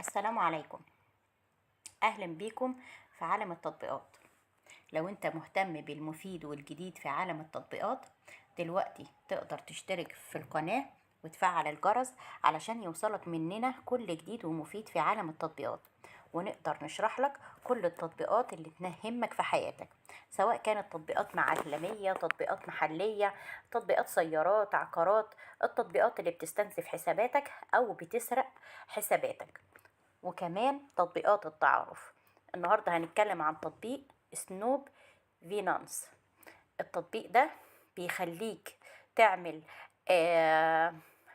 السلام عليكم، اهلا بيكم في عالم التطبيقات. لو انت مهتم بالمفيد والجديد في عالم التطبيقات، دلوقتي تقدر تشترك في القناة وتفعل الجرس علشان يوصلك مننا كل جديد ومفيد في عالم التطبيقات، ونقدر نشرح لك كل التطبيقات اللي تهمك في حياتك، سواء كانت تطبيقات عالمية، تطبيقات محلية، تطبيقات سيارات، عقارات، التطبيقات اللي بتستنزف حساباتك أو بتسرق حساباتك، وكمان تطبيقات التعارف. النهاردة هنتكلم عن تطبيق سنوب فينانس. التطبيق ده بيخليك تعمل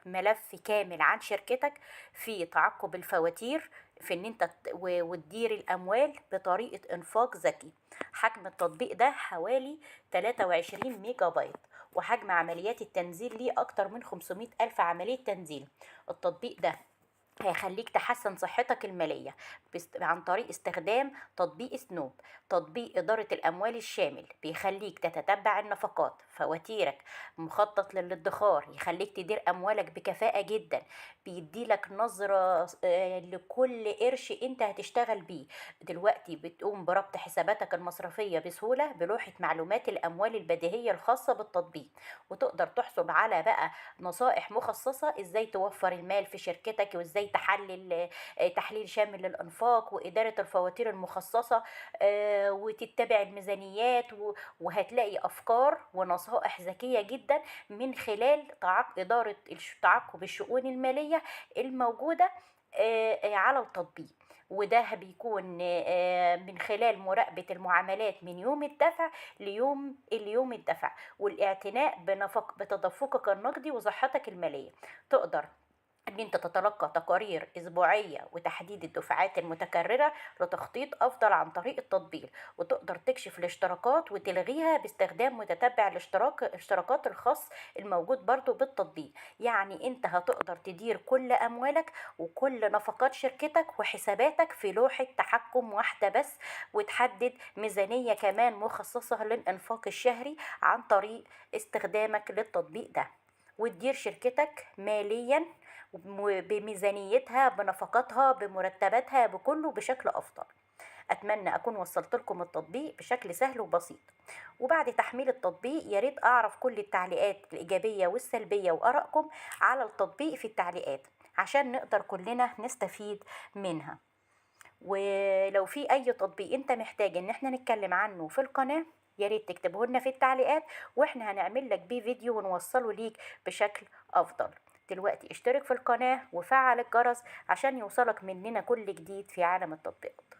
ملف كامل عن شركتك في تعقب الفواتير، في ان انت وتدير الاموال بطريقة انفاق ذكي. حجم التطبيق ده حوالي 23 ميجا بايت، وحجم عمليات التنزيل ليه اكتر من 500 الف عملية تنزيل. التطبيق ده هيخليك تحسن صحتك المالية عن طريق استخدام تطبيق سنوب، تطبيق إدارة الأموال الشامل. بيخليك تتتبع النفقات، فواتيرك، مخطط للادخار، يخليك تدير أموالك بكفاءة جدا، بيديلك نظرة لكل قرش انت هتشتغل بيه. دلوقتي بتقوم بربط حساباتك المصرفية بسهولة بلوحة معلومات الأموال البديهية الخاصة بالتطبيق، وتقدر تحصل على بقى نصائح مخصصة ازاي توفر المال في شركتك، وازاي تحليل شامل للإنفاق وإدارة الفواتير المخصصة، وتتبع الميزانيات، وهتلاقي أفكار ونصائح ذكية جدا من خلال إدارة تعقب الشؤون المالية الموجودة على التطبيق. وده بيكون من خلال مراقبة المعاملات من يوم الدفع ليوم اليوم الدفع، والاعتناء بتدفقك النقدي وصحتك المالية. تقدر ان انت تتلقى تقارير اسبوعية وتحديد الدفعات المتكررة لتخطيط افضل عن طريق التطبيق، وتقدر تكشف الاشتراكات وتلغيها باستخدام متتبع الاشتراكات الخاص الموجود برضو بالتطبيق. يعني انت هتقدر تدير كل اموالك وكل نفقات شركتك وحساباتك في لوحة تحكم واحدة بس، وتحدد ميزانية كمان مخصصة للانفاق الشهري عن طريق استخدامك للتطبيق ده، وتدير شركتك ماليا بميزانيتها، بنفقاتها، بمرتباتها، بكله بشكل أفضل. أتمنى أكون وصلت لكم التطبيق بشكل سهل وبسيط. وبعد تحميل التطبيق يا ريت أعرف كل التعليقات الإيجابية والسلبية وآرائكم على التطبيق في التعليقات عشان نقدر كلنا نستفيد منها. ولو في أي تطبيق أنت محتاج إن احنا نتكلم عنه في القناة يا ريت تكتبه لنا في التعليقات، واحنا هنعمل لك بيه فيديو ونوصله ليك بشكل أفضل. دلوقتي اشترك في القناة وفعل الجرس عشان يوصلك مننا كل جديد في عالم التطبيقات.